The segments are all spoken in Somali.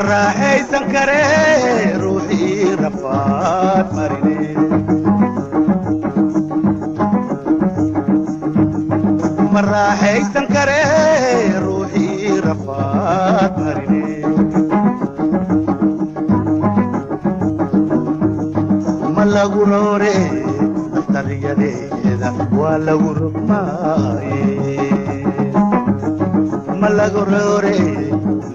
Raaxaysan kare ruuxii rafaad marine, ma raaxaysan kare ruuxii rafaad marine. Ma lagu roore naftariyadeeda, waa lagu rogmaaye. Ma lagu roore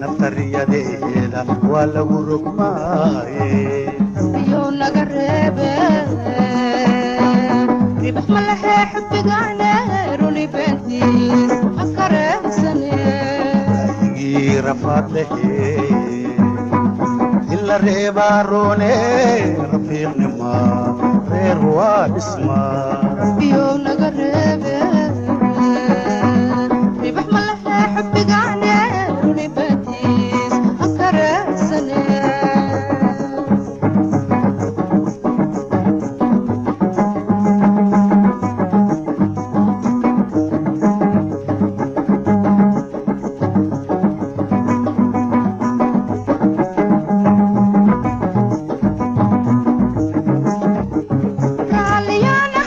naftariyadeeda, waa lagu rogmaaye. Biyow naga reebe, ribax ma lehe xubbigaane, runi beentiis ha kareersane. Raayigii rafaad lehe ila reebaa roone, rafiiqnima reer waa dhismaa. Biyow naga reebe, ribax ma lehe xubbigaane, runi beentiis ha kareersane.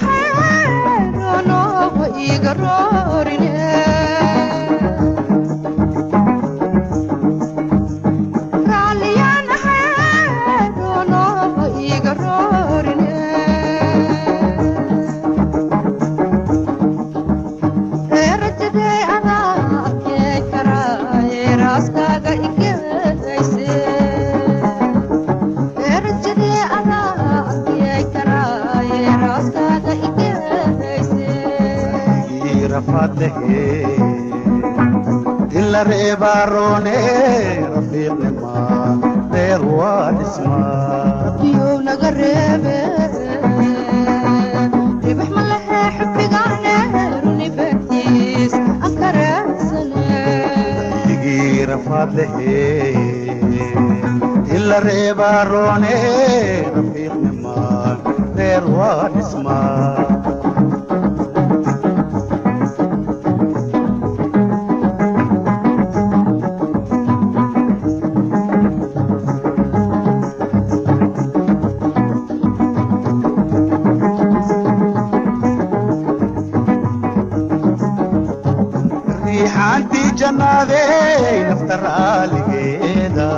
Raalliyaanahay iiga roorine, raalliyaanahay iiga roorine. Rajadey adaa arkey karaaye, raaskaaga igeyse. Rajadey adaa arkey karaaye, raaskaaga igeyse. Raayigii rafaad lehe ila reebaa roone, rafiiqnima reer waa dhismaa. Biyow naga reebe, ribax ma lehe xubbigaane, runi beentiis aan kareersane. Raayigii rafaad lehe ila reebaa roone, rafiiqnima reer waa dhismaa. Riixaantii jannaadey nafta raaligeeda,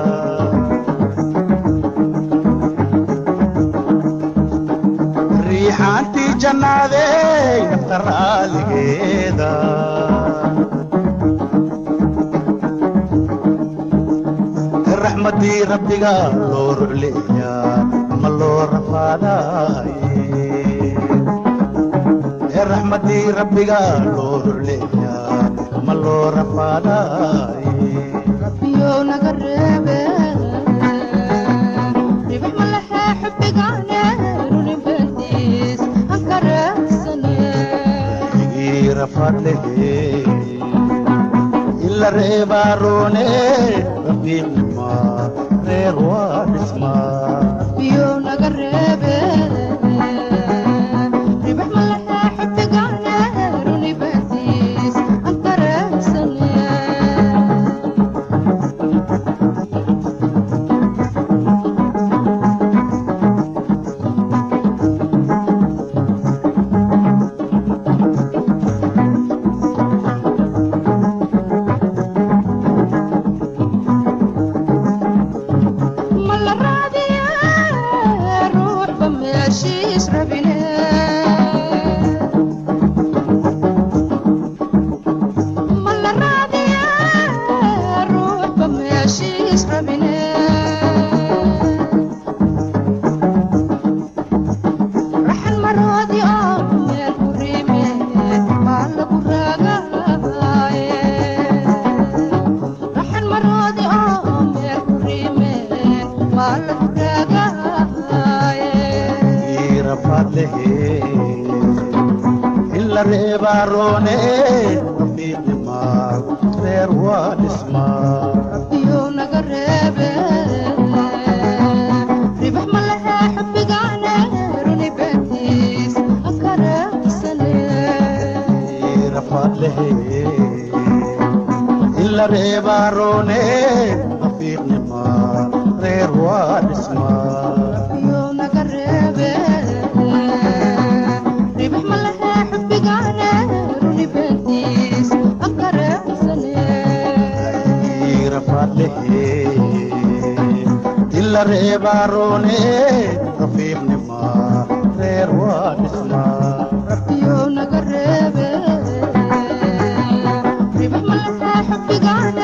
riixaantii jannaadey nafta raaligeeda. Raxmaddii rabbiga loo rucleeyaa, ma loo rafaadaaye. Raxmaddii rabbiga loo rucleeyaa, ma loo rafaadaaye. Rabbiyow naga reebe, ribax ma lehe xubbigaane, runi beentiis aan kareersane. Raayigii rafaad lehe ila reebaa roone, rafiiqnima reer waa dhismaa. Rabbiyow naga reebe, ribax ma lehe xubbigaane, runi beentiis aan kareersane. Ma la raadiye ruux Rafaad lehe in la reebaa roone, rafiiqnima reer waa dhismaa. Rabbiyow naga reebe, ribax ma lehe xubbigaane, runi beentiis anka reebsane. Rafaad lehe in la reebaa roone, rafiiqnima reer waa dhismaa. Rabbiyow naga reebe, ribax ma lehe xubbigaane, runi beentiis anka reebsane. Rafaad lehe in la reebaa roone, rafiiqnima reer waa dhismaa. Rabbiyow naga reebe, ribax ma lehe xubbigaane.